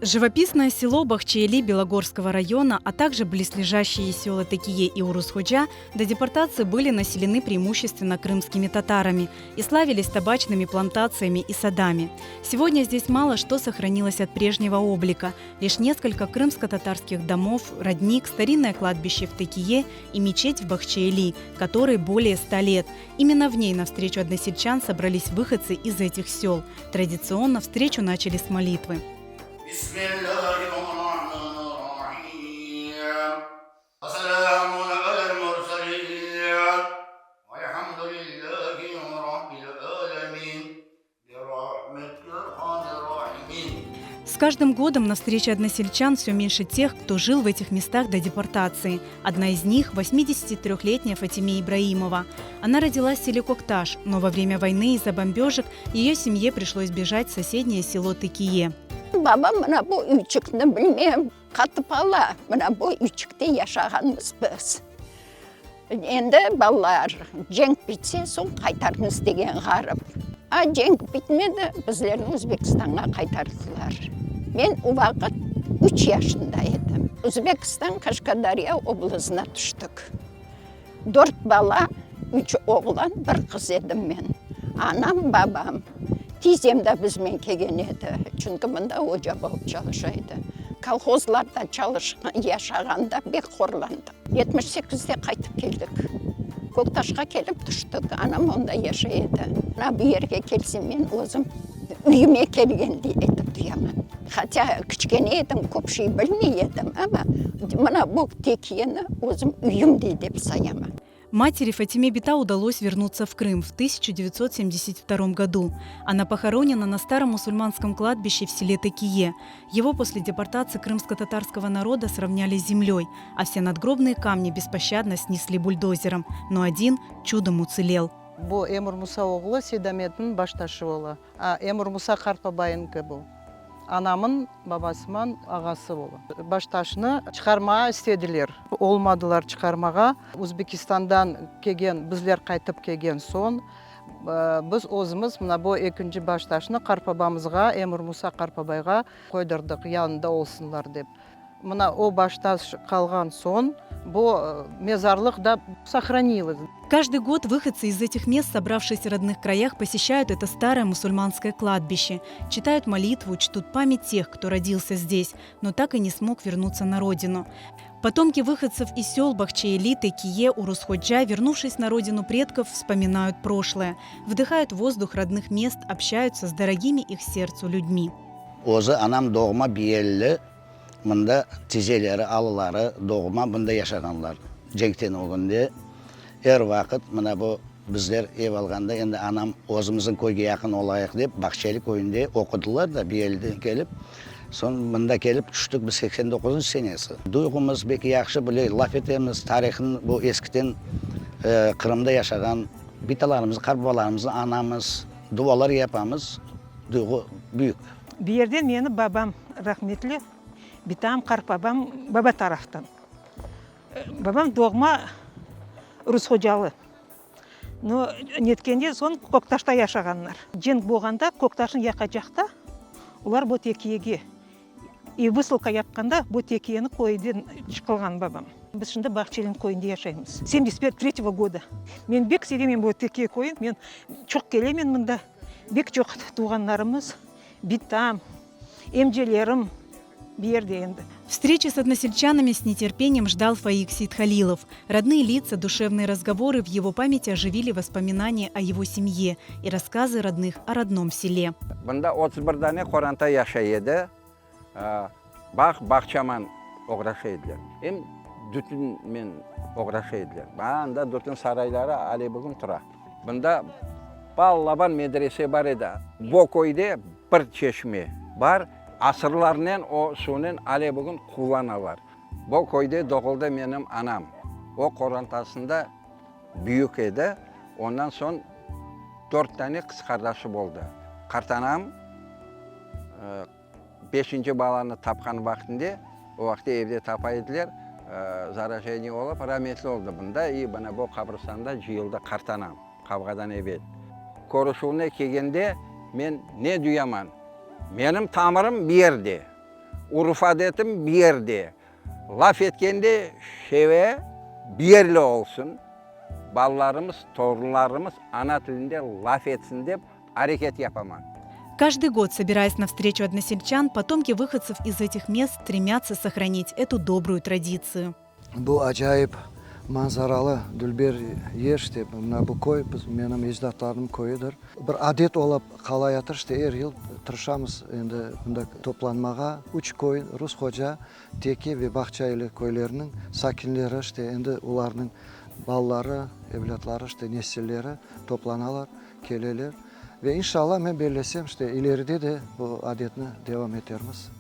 Живописное село Бахчеэли Белогорского района, а также близлежащие села Текие и Урус-Ходжа до депортации были населены преимущественно крымскими татарами и славились табачными плантациями и садами. Сегодня здесь мало что сохранилось от прежнего облика. Лишь несколько крымско-татарских домов, родник, старинное кладбище в Текие и мечеть в Бахчеэли, которой более 100 лет. Именно в ней на встречу односельчан собрались выходцы из этих сел. Традиционно встречу начали с молитвы. С каждым годом на встрече односельчан все меньше тех, кто жил в этих местах до депортации. Одна из них – 83-летняя Фатиме Ибраимова. Она родилась в селе Кокташ, но во время войны из-за бомбежек ее семье пришлось бежать в соседнее село Текие. Babam mına bu üyçikni bilmeyim, qatıp ala, mına bu üyçikte yaşağanmız biz. Endi balalar, cenk bitse, soñ qaytarmız degen ğarip. A cenk bitmedi, bizlerni Özbekistanğa qaytardılar. Men o vaqıt üç yaşında edim. Özbekistan Qaşqadarya oblazına tüştik. Dört bala, üç oğlan, bir qız edim men. Anam, babam, tizem de bizmen kelgen edi, çünki mında oca bolıp çalışa edi. Kolhozlarda çalışqan, yaşağanda bek horlandıq. 78-de qaytıp keldik. Köktaşqa kelip tüştik, anam onda yaşay edi. Mına bu yerge kelsem, men özüm üyüme kelgendey etip duyaman. Hatâ kiçkene edim, köp şey bilmey edim, amma mına bu tekiyeni özüm üyümdey dep sayaman. Матери Фатиме Бита удалось вернуться в Крым в 1972 году. Она похоронена на старом мусульманском кладбище в селе Текие. Его после депортации крымско-татарского народа сравняли с землей, а все надгробные камни беспощадно снесли бульдозером. Но один чудом уцелел. Bu Emir Musa oğlu Seydametniñ baştaşı ola. A, Emir Musa qartbabayıñki bu. Anamıñ babasıman ağası ola. Baştaşnı çıqarmağa istediler. Olmadılar çıqarmağa. Özbekistandan kelgen, bizler qaytıp kelgen soñ, biz özümiz mına bu ekinci baştaşnı qartbabamızğa, Emir Musa qartbabayğa qoydırdıq, yanında olsunlar dep. Mına o baştaş qalğan soñ, bu mezarlıq da sohranilось. Каждый год выходцы из этих мест, собравшись в родных краях, посещают это старое мусульманское кладбище, читают молитву, чтут память тех, кто родился здесь, но так и не смог вернуться на родину. Потомки выходцев из сел Бахчеэли, Текие, Урус-Ходжа, вернувшись на родину предков, вспоминают прошлое, вдыхают воздух родных мест, общаются с дорогими их сердцу людьми. Özü anam doğma Biyelli, mında tizeleri, alıları doğma mında yaşağanlar. Cenkten ögünde er vaqıt mına bu bizler ev alğanda endi anam özümizniñ köyge yaqın olayıq dep Bağçaeli köyünde oqudılar da Biyeliden kelip, soñ mında kelip tüştik biz 89-ncı senesi. Duyğumız bek yahşı, böyle laf etemiz, tarihın bu eskiden Qırımda yaşağan bitalarımıznı, qartbabalarımıznı añamız, dualar yapamız. Duyğu büyük. Bir yerden meni babam rahmetli, bitam, qartbabam baba taraftan. Babam doğma Rushocalı. No, netkende soñ Köktaşta yaşağanlar. Cenk bolğanda Köktaşnı yaqacaqta olar bu Tekiyege i vısılka yapqanda bu Tekiyeni köyden çıqılğan babam. Biz şimdi Bağçelin köyünde yaşaymız. Semdesat tretego goda. Men bek sevemen bu Tekiye köyün. Men çoq kelemen mında. Bek çoq tuvğanlarımız, bitam, emcelerim bu yerde endi. Встречи с односельчанами с нетерпением ждал Фаик Сейтхалилов. Родные лица, душевные разговоры в его памяти оживили воспоминания о его семье и рассказы родных о родном селе. Bunda 31 dane qoranta yaşay edi. Bağ, bağçaman oğraşa ediler. Em tütünmen oğraşa ediler. Anda tütün sarayları ale bugün tura. Bunda balaban medrese bar edi. Bu köyde bir çeşme bar, asırlarnen o suvnen ale bugün qullanalar. Bu köyde doğuldı menim anam. O qorantasında büyük edi. Ondan soñ dört dane qız qardaşı boldı. Qartanam beşinci balanı tapqan vaqtında, o vaqıtta evde tapa ediler, zarajeniye olıp, rametli oldı bunda, i mına bu qabristanda cıyıldı qartanam, qavğadan evel. Körüşüvine kelgende men ne duyaman, menim tamırım bu yerde. Urf-adetim bir yerde, laf etkende şeve bir yerli olsun, balalarımız, torunlarımız ana tilinde laf etsin dep areket yapaman. Каждый год, собираясь на встречу односельчан, потомки выходцев из этих мест стремятся сохранить эту добрую традицию. Bu acayip manzaralı, dülber yer işte, mına bu köy biz, menim ecdatlarım köyüdir. Bir adet olıp qalayatır işte, er yıl tırışamız endi mında toplanmağa. Üç köy, Rus Hoca, Teke ve Bağçaeli köyleriniñ sakinleri işte, endi olarnıñ balaları, evlâtları işte, nesilleri toplanalar, keleler. Ve inşallah, men bellesem, işte, ileride de bu adetni devam etermiz.